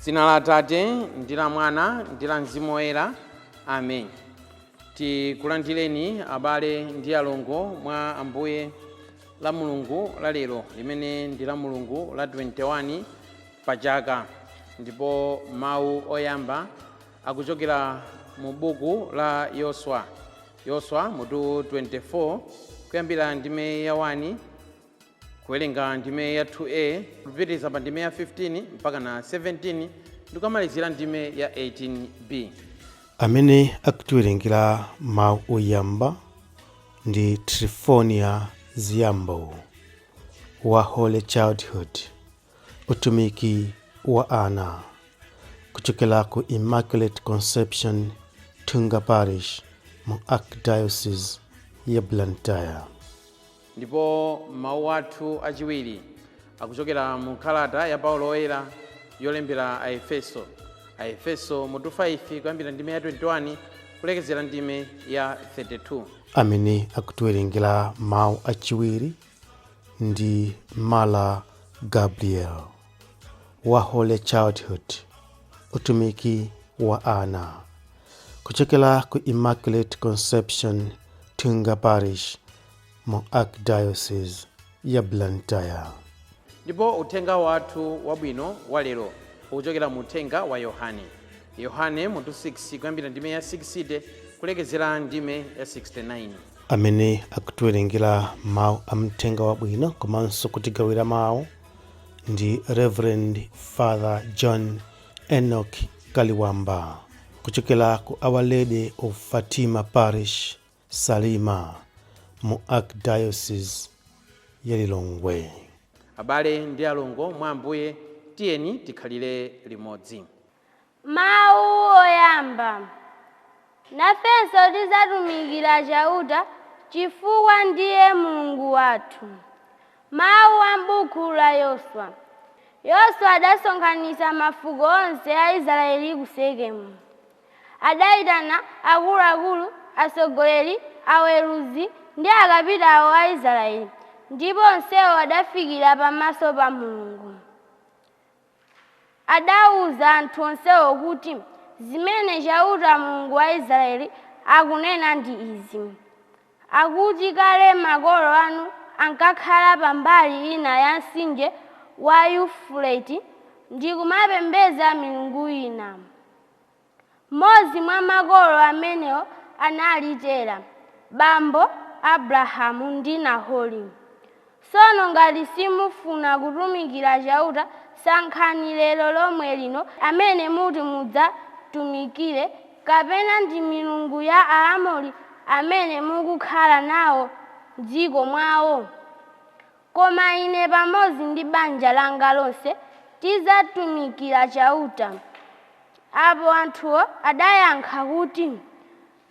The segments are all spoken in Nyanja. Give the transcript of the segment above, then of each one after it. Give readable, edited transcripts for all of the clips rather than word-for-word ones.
Dzina la Atate ndi la Mwana ndi la Mzimu Woyera, amen. Tikulandireni abale ndi alongo mwa Ambuye la Mulungu la lero, limene ndi la Mulungu la 21 pa chaka, ndipo mawu oyamba akuchokera mu buku la Yoswa, Yoswa mutu 24, kuyambira ndime ya 1, kuwerenga ndime ya 2a, kupitiriza pa ndime ya 15 mpaka na 17, ndikumalizira ndime ya 18b. Amene akutiwerengera mawu oyamba ndi Trifonia Ziyambo wa Holy Childhood, utumiki wa ana, kuchokera ku Immaculate Conception Thunga Parish mu Archdiocese ya Blantyre. Ndipo mawu athu achiwiri akuchokera mu kalata ya Paulo Woyera yolembera Aefeso, Aefeso mutu 5, kuyambira ndime ya 21 kulekezera ndime ya 32. Amene akutiwerengera mawu achiwiri ndi Mala Gabriel wa Holy Childhood, utumiki wa ana, kuchokera ku Immaculate Conception Thunga Parish mu Archdiocese ya Blantyre. Ndipo uthenga wathu wabwino wa lero ukuchokera mu uthenga wa Yohane, Yohane mutu 6, kuyambira ndime ya 60 kulekezera ndime ya 69. Amene akutiwerengera mawu a mthenga wabwino komanso kutigawira mawu ndi Reverend Father John Enoch Kaliwamba, kuchokera ku Our Lady of Fatima Parish, Salima, mu Archdiocese ya Lilongwe. Abale ndi alongo mwa Ambuye, tiyeni tikhalire limodzi. Mawu oyamba. Nafenso tidzatumikira Chauta, chifukwa ndiye Mulungu wathu. Mawu a m'buku la Yoswa. Yoswa adasonkhanitsa mafuko onse a Israeli ku Sekemu. Adayitana akuluakulu, atsogoleri, aweruzi ndi akapitawo a Israeli, ndipo onsewo adafikira pamaso pa Mulungu. Adawuza anthu onsewo kuti, "Zimene Chauta Mulungu wa Israeli akunena ndi izi: akuti kale makolo anu ankakhala pambali ina ya mtsinje wa Yufurate ndi kumapembedza milungu ina. Mmodzi mwa makolo amenewo anali Tera, bambo Abrahamu ndi Nahori. Tsono ngati simufuna kutumikira Chauta, sankhani lero lomwe lino amene muti mudzatumikire, kapena ndi milungu ya Aamori amene mukukhala nawo m'dziko mwawo. Koma ine pamodzi ndi banja langa lonse tidzatumikira Chauta." Apo anthuwo adayankha kuti,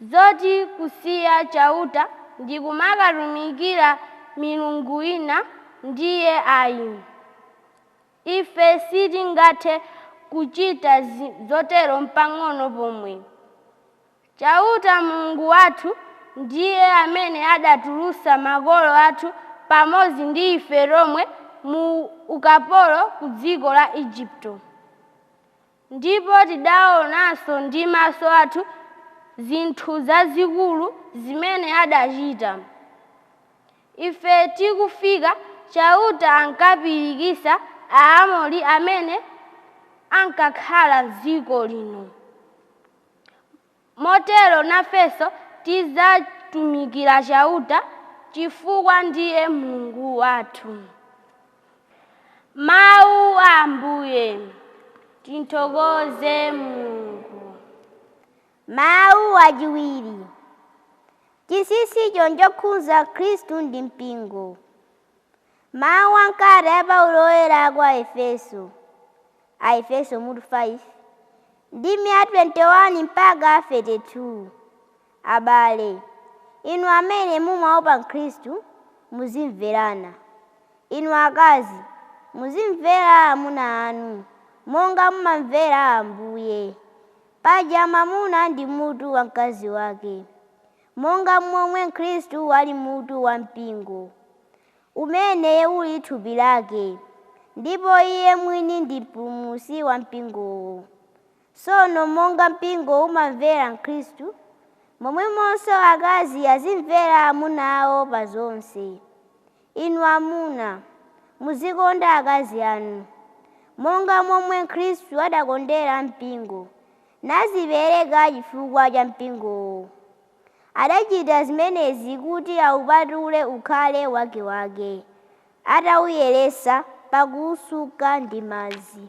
"Zoti kusiya Chauta ndi kumakatumikira milungu ina ndiye ayi. Ife sitingathe kuchita zotero mpang'ono pomwe. Chauta Mulungu wathu ndiye amene adatulutsa makolo athu pamodzi ndi ife tomwe mu ukapolo ku dziko la Igupto. Ndipo tidaonanso ndi maso athu zinthu zazikulu zimene adachita. Ife tikufika, Chauta ankapirikitsa Aamori amene ankakhala m'dziko lino. Motero nafenso tidzatumikira Chauta, chifukwa ndiye Mulungu wathu." Mawu a Ambuye. Tithokoze Mulungu. Mawu achiwiri. Chinsinsicho nchokhudza Khristu ndi mpingo. Mawu a m'kalata ya Paulo Woyera kwa Aefeso, Aefeso mutu 5, ndime ya 21 mpaka 32. Abale, inu amene mumaopa Khristu, muzimverana. Inu akazi, muzimvera amuna anu monga mumamvera Ambuye. Paja mwamuna ndi mutu wa mkazi wake, monga momwe Khristu ali mutu wa mpingo, umene uli thupi lake. Ndipo iye mwini ndi mpulumutsi wa mpingowo. Tsono monga mpingo umamvera Khristu, momwemonso akazi azimvera amuna awo pa zonse. Inu amuna, muzikonda akazi anu, monga momwe Khristu adakondera mpingo, nadzipereka chifukwa cha mpingowo. Adachita zimenezi kuti awupatule ukhale wakewake, atawuyeretsa pakuwusuka ndi madzi,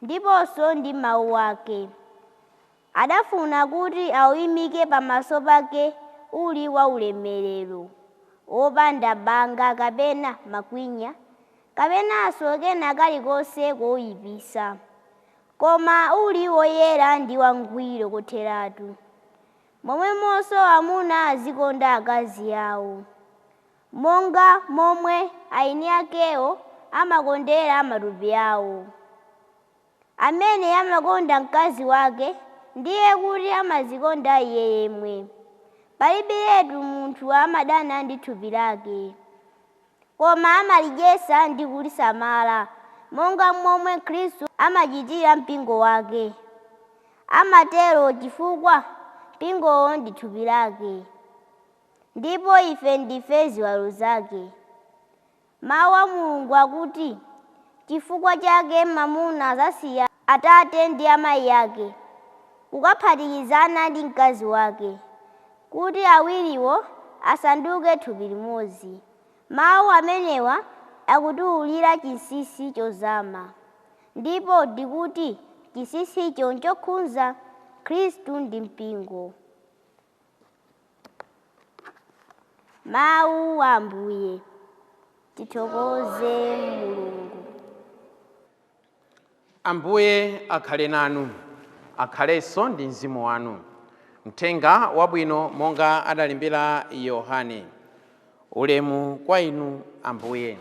ndiponso ndi mawu ake. Adafuna kuti awuyimike pamaso pake uli waulemerero, wopanda banga kapena makwinya, kapenanso kena kalikonse koyipisa, koma uli woyera ndi wangwiro kotheratu. Momwemonso amuna azikonda akazi awo, monga momwe eni akewo amakondera matupi awo. Amene amakonda mkazi wake ndiye kuti amadzikonda iye yemwe. Palibiretu munthu amadana ndi thupi lake, koma amalidyetsa ndi kulisamala, monga momwe Khristu amachitira mpingo wake. Amatero chifukwa mpingowo ndi thupi lake, ndipo ife ndife ziwalo zake. Mawu a Mulungu akuti, chifukwa chake mwamuna adzasiya atate ndi amayi ake, kukaphatikizana ndi mkazi wake, kuti awiriwo asanduke thupi limodzi. Mawu amenewa akutiwulira chinsinsi chozama, ndipo ndikuti chinsinsicho nchokhudza Khristu ndi mpingo. Mawu a Ambuye. Tithokoze Mulungu. Ambuye akhale nanu, akhalenso ndi mzimu wanu. Mthenga wabwino monga adalembera Yohane. Ulemu kwa inu Ambuye.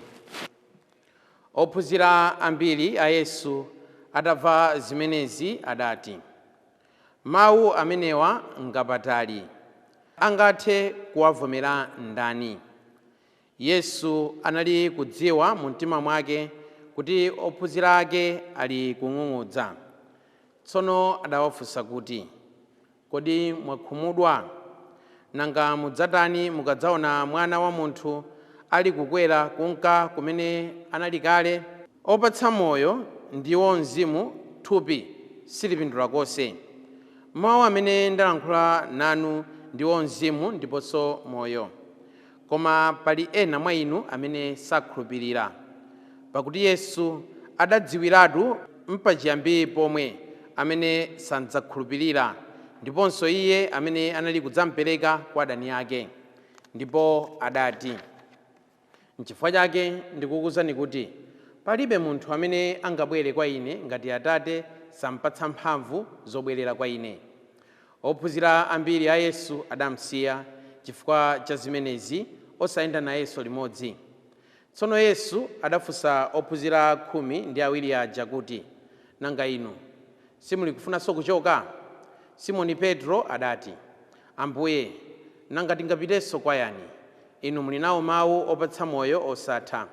Ophunzira ambiri a Yesu atamva zimenezi adati, mawu amenewa ngapatali, angathe kuwavomera ndani? Yesu anali kudziwa mu mtima mwake kuti ophunzira ake ali kung'ung'udza. Tsono adawafunsa kuti, kodi mwakhumudwa? Nanga mudzatani mukadzaona Mwana wa Munthu ali kukwera kunka kumene anali kale? Opatsa moyo ndiwo mzimu, thupi silipindula konse. Mawu amene ndalankhula nanu ndiwo mzimu ndiponso moyo. Koma pali ena mwa inu amene sakhulupirira. Pakuti Yesu adadziwiratu mpachiyambi pomwe amene sadzakhulupirira, ndiponso iye amene anali kudzamupereka kwa adani ake. Ndipo adati, nchifukwa chake ndikukuwuzani kuti palibe munthu amene angabwere kwa ine ngati Atate sampatsa mphamvu zobwerera kwa ine. Ophunzira ambiri a Yesu adamsiya chifukwa cha zimenezi, osayenda nayenso limodzi. Tsono Yesu adafunsa ophunzira 12 aja kuti, nanga inu simuli kufunanso kuchoka? Simoni Petro adati, Ambuye, nanga tingapitenso kwa yani? Inu muli nawo mawu opatsa moyo osatha.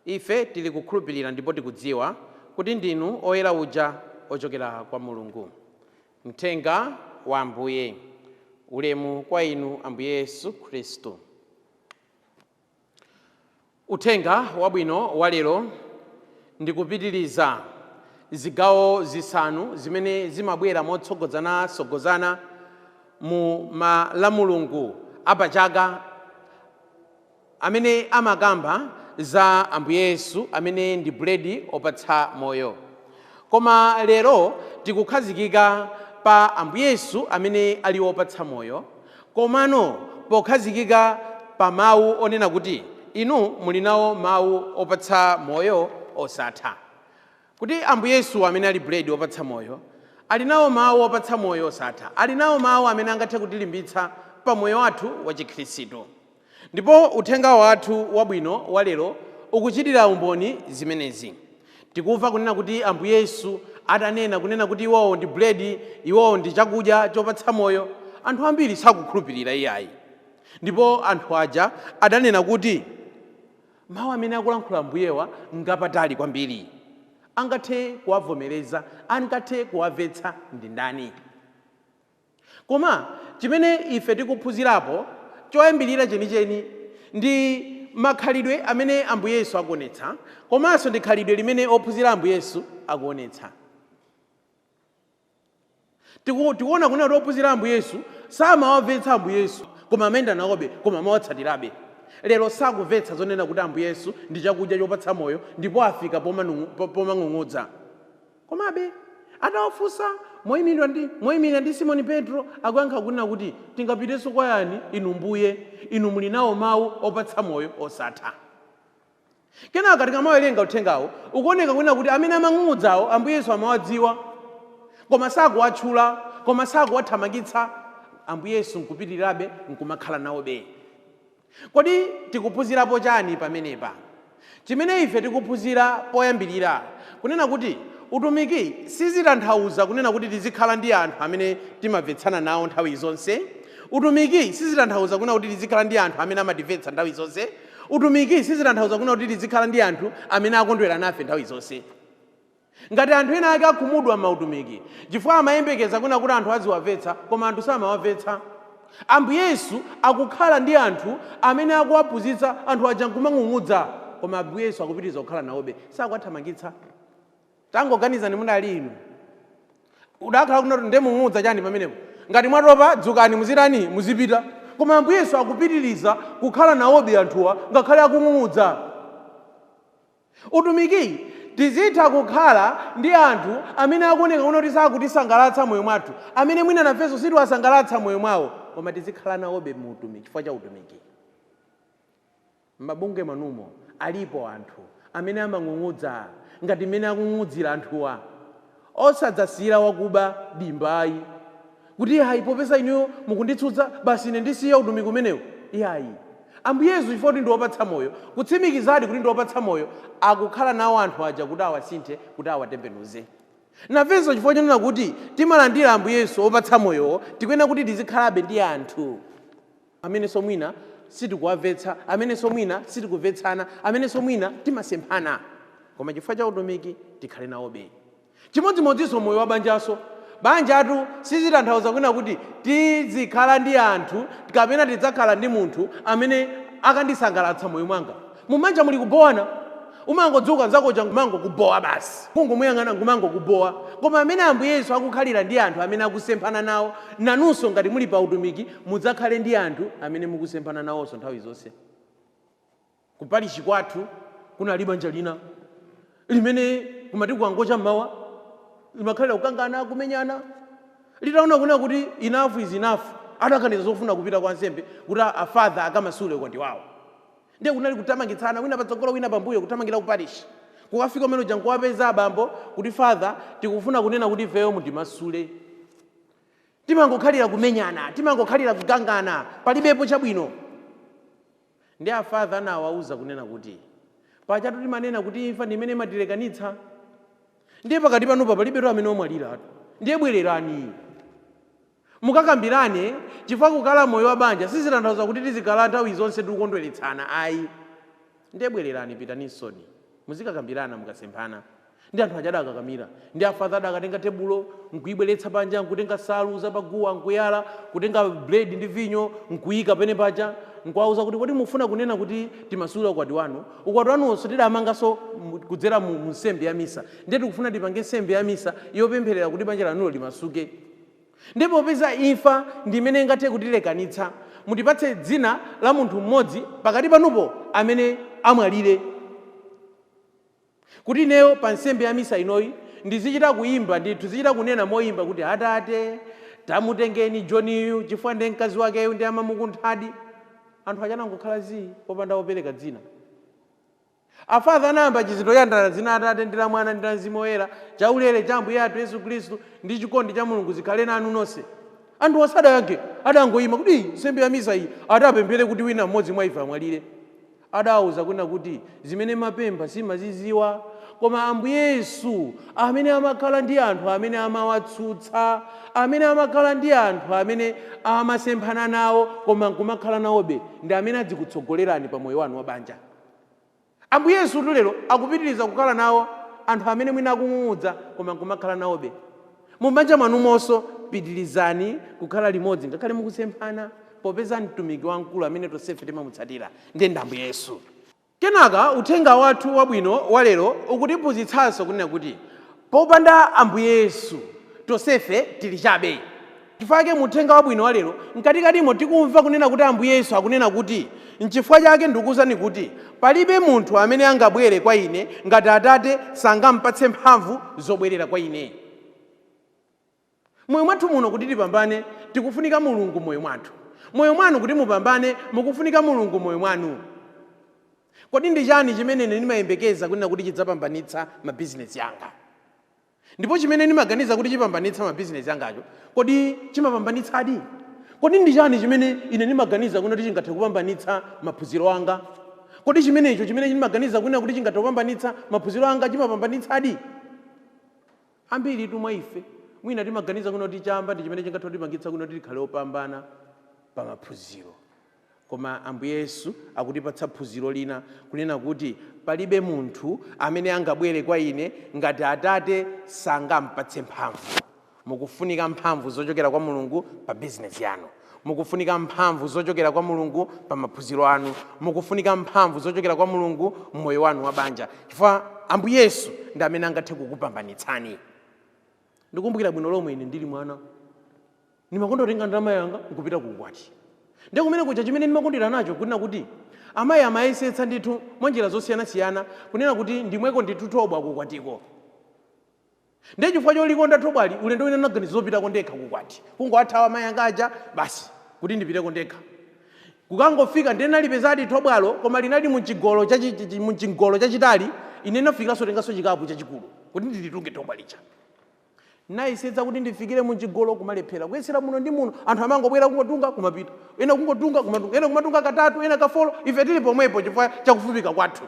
Ife tili kukhulupirira ndipo tikudziwa kuti ndinu oyera uja ochokera kwa Mulungu. Mthenga wa Ambuye. Ulemu kwa inu Ambuye Yesu Khristu. Uthenga wabwino wa lero ndikupitiriza zigawo zisanu zimene zimabwera motsogozana-sogozana mu malamulungu apachaka amene amakamba za Ambuye Yesu amene ndi buledi opatsa moyo. Koma lero tikukhazikika pa Ambuye Yesu amene ali wopatsa moyo, komano pokhazikika pa mawu onena kuti inu muli nawo mawu opatsa moyo osatha. Kuti Ambuye Yesu amene ali buledi opatsa moyo ali nawo mawu opatsa moyo osatha, ali nawo mawu amene angathe kutilimbitsa pa moyo wathu wa Chikhristu. Ndipo uthenga wathu wabwino wa lero ukuchitira umboni zimenezi. Tikumva kunena kuti Ambuye Yesu atanena kunena kuti iwowo ndi buledi, iwowo ndi chakudya chopatsa moyo, anthu ambiri sakukhulupirira iyayi. Ndipo anthu aja adanena kuti Mawu amene akulankhula Ambuyewa ngapatali kwambiri, angathe kuwavomereza, angathe kuwamvetsa ndi ndani? Koma chimene ife tikuphunzirapo choyambirira chenicheni ndi makhalidwe amene Ambuye Yesu akuonetsa, komanso ndi khalidwe limene ophunzira Ambuye Yesu akuonetsa. Tikuona kunena kuti ophunzira Ambuye Yesu samawamvetsa Ambuye Yesu, koma amayenda nawobe, koma amawatsatirabe. Lero sakumvetsa zonena kuti Ambuye Yesu ndi chakudya chopatsa moyo, ndipo afika pomang'ung'udza. Komabe atawafunsa moyimirira ndi Simoni Petro, akuyankha kunena kuti tingapitenso kwa yani inu Mbuye? Inu muli nawo mawu opatsa moyo osatha. Kenaka tikamawerenga uthengawo, ukuoneka kunena kuti amene amang'ung'udzawo Ambuye Yesu amawadziwa, koma sakuwatchula, koma sakuwathamangitsa. Ambuye Yesu nkupitirirabe nkumakhala nawobe. Kodi tikuphunzirapo chani pamenepa? Chimene ife tikuphunzira poyambirira, kunena kuti utumiki sizitanthauza kunena kuti tizikhala ndi anthu amene timamvetsana nawo nthawi zonse. Utumiki sizitanthauza kunena kuti tizikhala ndi anthu amene amatimvetsa nthawi zonse. Utumiki sizitanthauza kunena kuti tizikhala ndi anthu amene akondwera nafe nthawi zonse. Ngati anthu ena ake akhumudwa m'mautumiki chifukwa amayembekeza kunena kuti anthu aziwamvetsa, koma anthu samawamvetsa. Ambuye Yesu akukhala ndi anthu amene akuwaphunzitsa, anthu aja nkumang'ung'udza, koma Ambuye Yesu akupitiriza kukhala nawobe, sakuwathamangitsa. Tangoganizani mudali inu, udakhala kunena kuti ndemung'ung'udza chani pamenepo? Ngati mwatopa dzukani, muzitani, muzipita. Koma Ambuye Yesu akupitiriza kukhala nawobe anthuwa ngakhale akung'ung'udza. Utumiki tizitha kukhala ndi anthu amene akuoneka kuno kuti sakutisangalatsa moyo mwathu, amene mwina nafenso sitiwasangalatsa moyo mwawo, koma tizikhala nawobe mu utumiki chifukwa cha utumiki. M'mabungwe mwanumo alipo anthu amene amang'ung'udza ngati mmene akung'ung'udzira anthuwa. Osadzasiyira wakuba dimba ayi, kuti ayi, popeza inuyo mukunditsutsa basi ine ndisiya utumiki umenewu. Iyayi, Ambuye Yesu chifukwa kuti ndiwopatsa moyo, kutsimikizadi kuti ndiwopatsa moyo, akukhala nawo anthu aja kuti awasinthe, kuti awatembenuze. Nafenso chifukwa chonena kuti timalandira Ambuye Yesu opatsa moyowo, tikuyenera kuti tizikhalabe ndi anthu amenenso mwina sitikuwamvetsa, amenenso mwina sitikumvetsana, amenenso mwina timasemphana, koma chifukwa cha utumiki tikhale nawobe. Chimodzimodzinso moyo wa banjaso. Banjatu sizitanthauza kunena kuti tizikhala ndi anthu kapena tidzakhala ndi munthu amene akandisangalatsa moyo mwanga. Mumanja muli kubowana, umangodzuka nzakocha mangokubowa basi, kungomuyang'ana ngumangokubowa. Koma amene Ambuye Yesu akukhalira ndi anthu amene akusemphana nawo, nanunso ngati muli pa utumiki mudzakhale ndi anthu amene mukusemphana nawonso nthawi zonse. Kupalishi kwathu kunali banja lina limene kumati kukangocha mmawa limakhalira kukangana, kumenyana. Litaona kunena kuti enough is enough, adaganiza zofuna kupita kwa ansembe kuti afather akamasule ukwati wawo. Ndiye kunali kutamangitsana, wina patsogolo wina pambuyo, kuthamangira ku parish. Kukafika umene uja nkuwapeza abambo kuti, father, tikufuna kunena kuti ifeyo mutimasule, timangokhalira kumenyana, timangokhalira kukangana, palibepo chabwino. Ndi afather anawauza kunena kuti pachatu timanena kuti imfa ndi imene imatilekanitsa, ndiye pakati panupa palibetu amene omwaliratu, ndiye bwererani mukakambirane, chifukwa kukhala moyo wa banja sizitanthauza kuti tizikhala nthawi zonse tikukondweretsana ayi. Ndiye bwererani, pitaninsoni muzikakambirana mukasemphana. Ndi anthu aja adakakamira, ndi afather adakatenga tebulo nkuibweretsa panja, nkutenga salu zapaguwa nkuyala, kutenga bread ndi vinyo nkuyika pene paja, nkuwauza kuti kodi mufuna kunena kuti timasule ukwati wanu? Ukwati wanuwonso tidamanganso kudzera mu nsembe ya misa, ndiye tikufuna tipange nsembe ya misa yopempherera kuti banja lanulo limasuke. Ndipo popeza imfa ndi imene ingathe kutilekanitsa, mutipatse dzina la munthu mmodzi pakati panupo amene amwalire, kuti ineyo pa nsembe ya misa inoyi ndizichita kuyimba ndithu, zichita kunena moyimba kuti atate tamutengeni Joniyu, chifukwa ndi mkazi wakeyu ndi amamukunthadi. Anthu aja anangokhala zii, popanda wopereka dzina. Afather anayamba chizindikiro cha ndala, dzina Atate ndi la Mwana ndi la Mzimu Woyera, chaulere cha Ambuye athu Yesu Khristu ndi chikondi cha Mulungu zikhale nanu nonse. Anthu osadayankhe, adangoyima kuti "Ii, nsembe ya misa iyi atapemphere kuti wina mmodzi mwa ife amwalire." Adawauza kunena kuti zimene mapempha simaziziwa, koma Ambuye Yesu amene amakhala ndi anthu amene amawatsutsa, amene amakhala ndi anthu amene amasemphana nawo koma nkumakhala nawobe, ndi amene adzikutsogolerani pa moyo wanu wa banja. Ambuye Yesu lero akupitiriza kukhala nawo anthu amene mwina akung'ung'udza koma nkumakhala nawobe. Mumanja mwanumonso pitirizani kukhala limodzi ngakhale mukusemphana, popeza mtumiki wamkulu amene tonsefe timamutsatira ndiye ndi Ambuye Yesu. Kenaka uthenga wathu wabwino wa lero ukutiphunzitsanso kunena kuti popanda Ambuye Yesu tonsefe tili chabe. Chifukwa chake muthenga wabwino wa lero mkatikatimo tikumva kunena kuti Ambuye Yesu akunena kuti nchifukwa chake ndikuwuzani kuti palibe munthu amene angabwere kwa ine ngati Atate sangampatse mphamvu zobwerera kwa ine. Moyo mwathu muno kuti tipambane tikufunika Mulungu moyo mwathu. Moyo mwanu kuti mupambane mukufunika Mulungu moyo mwanu. Kodi ndi chani chimene ine ndimayembekeza kunena kuti chidzapambanitsa mabizinesi anga? Ndipo chimene ndimaganiza kuti chipambanitsa mabizinesi angacho, kodi chimapambanitsadi? Kodi ndi chani chimene ine ndimaganiza kunena kuti chingathe kupambanitsa maphunziro anga? Kodi chimenecho chimene ndimaganiza kunena kuti chingathe kupambanitsa maphunziro anga chimapambanitsadi? Ambiri mwa ife mwina timaganiza kunena kuti chamba ndi chimene chingathe kutipangitsa kunena kuti tikhale opambana pa maphunziro. Koma Ambuye Yesu akutipatsa phunziro lina kunena kuti palibe munthu amene angabwere kwa ine ngati Atate sangampatse mphamvu. Mukufunika mphamvu zochokera kwa Mulungu pa bizinesi yanu. Mukufunika mphamvu zochokera kwa Mulungu pa maphunziro anu. Mukufunika mphamvu zochokera kwa Mulungu mmoyo wanu wa banja, chifukwa Ambuye Yesu ndi amene angathe kukupambanitsani. Ndikumbukira bwino lomwe ine ndili mwana ndimakonda kutenga ndalama yanga nkupita ku ukwati. Ndiye kumene kuja chimene ndimakondera nacho kunena kuti amayi amayesetsa ndithu mwa njira zosiyanasiyana kunena kuti ndimweko ndithu thobwa kukwatiko. Ndiye chifukwa cholikonda thobwali ulendo wina ndinaganiza zopitako ndekha kukwati, kungowathawa amayi anga aja basi kuti ndipiteko ndekha. Kukangofika ndiye nalipezadi thobwalo, koma linali mchigolo chachitali. Ine nafikiranso tenganso chikapu chachikulu kuti ndilitunge thobwa lija. Nayesetsa kuti ndifikire muchigolo kumalephera, kuyesera muno ndi muno, anthu amangobwera kungotunga kumapita, ena kungotunga kumatunga, ena kumatunga katatu, ena kafolo, ife tili pomwepo chifukwa chakufupika kwathu.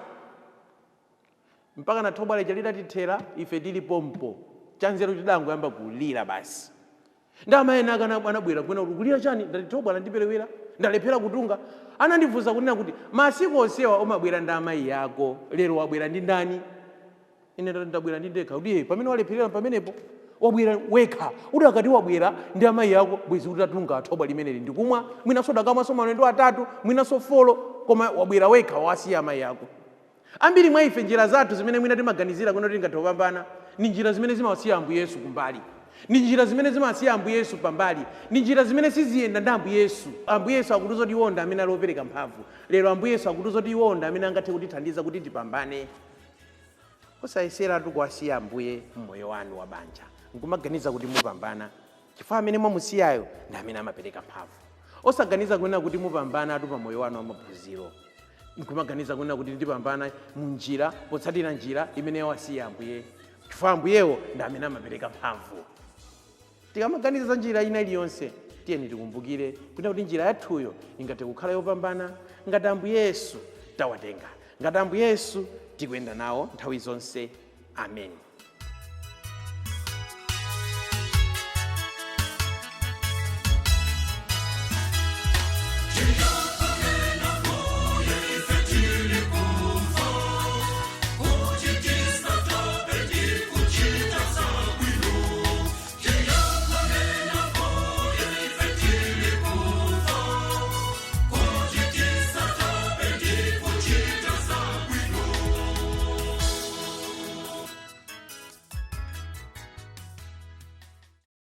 Mpaka na thobwa lija lidatithera ife tili pompo, chanzeru tidangoyamba kulira basi. Ndi amayi ena ake anabwera kunena kuti kulira chani, ndati thobwa landiperewera, ndalephera kutunga. Anandifunsa kunena kuti masiku onsewa umabwera ndi amayi ako, lero wabwera ndi ndani? Ine ndati ndabwera ndi ndekha. Kuti pamene walepherera pamenepo wabwera wekha, udakati wabwera ndi amayi ako bwezi utatunga thobwa limeneli ndikumwa, mwinanso udakamwanso maulendo atatu, mwinanso folo, koma wabwera wekha wasiya amayi ako. Ambiri mwa ife njira zathu zimene mwina timaganizira kuti tingathe kupambana ndi njira zimene zimawasiya Ambuye Yesu kumbali, ndi njira zimene zimawasiya Ambuye Yesu pambali, ndi njira zimene siziyenda ndi Ambuye Yesu. Ambuye Yesu akutiuza kuti iwo ndi amene ali opereka mphamvu. Lero Ambuye Yesu akutiuza kuti iwo ndi amene angathe kutithandiza kuti tipambane. Osayeseratu kuwasiya Ambuye mmoyo wanu wa banja nkumaganiza kuti mupambana, chifukwa amene mwamusiyayo ndi amene amapereka mphamvu. Osaganiza kunena kuti mupambanatu pa moyo wanu wa maphunziro nkumaganiza kunena kuti ndipambana munjira potsatira njira imene yawasiya Ambuye, chifukwa Ambuyewo ndi amene amapereka mphamvu. Tikamaganiza za njira ina iliyonse, tiyeni tikumbukire kunena kuti njira yathuyo ingathe kukhala yopambana ngati Ambuye Yesu tawatenga, ngati Ambuye Yesu tikuyenda nawo nthawi zonse. Amen.